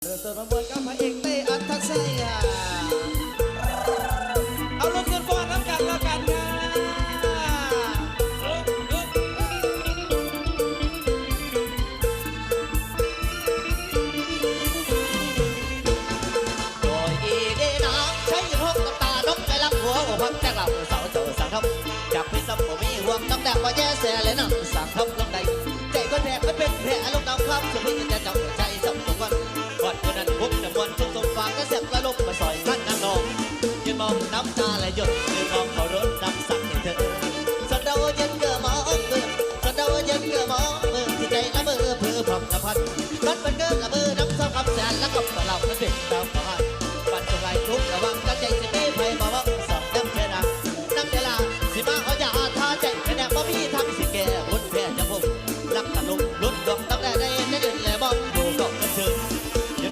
ເອີ ຕົວມາມ່ວນກັບພະເອກເຕ້ ອັດທະໄຊ ເອົາລຸກຂຶ້ນຟ້ອນນຳກັນແລ້ວກັນ ໂດຍອີເດນາງໄຊຫົກ ນ້ຳຕານົກໄກ່ລຳຫົວ ໂອພັກແຕກລາວເອົາເສົາເຈົ້າສັງທຳ ຈາກພີ້ຊ້ຳບໍ່ມີຫ່ວງ ນ້ອງແດງບໍ່ແຍແສ ແລະນາງສັງທຳລົງໄດ້ ໃຈຄົນແພ້ມັນເປັນແພ້ ອາລົມນຳຄວາມສຸກ ມີແຕ່ເຈົ້າໃຈຊ້ຳທຸກວັນ ຮອດມື້ນັ້ນຄົງຈະມ່ວນ ຊົງສົມຫວັງ ແຕ່ແຊບລະລົມມາຊ່ອຍກັນນາງນ້ອງ ຢືນມອງນ້ຳຕາໄຫຼຢົດ ຄືນ້ອງເຂົາລົດນຳສັກໃຫ້ເທີ ສະເດົາເຢັນເກີມອງເກີມ ສະເດົາເຢັນເກີມອງເກີມ ທີ່ໃຈລະເມີເພີພັບລະພັນ ມັນເປັນເກີມລະເມີນຳສາວຄຳແສນ ລະກັບລາວມັນເປັນດາວ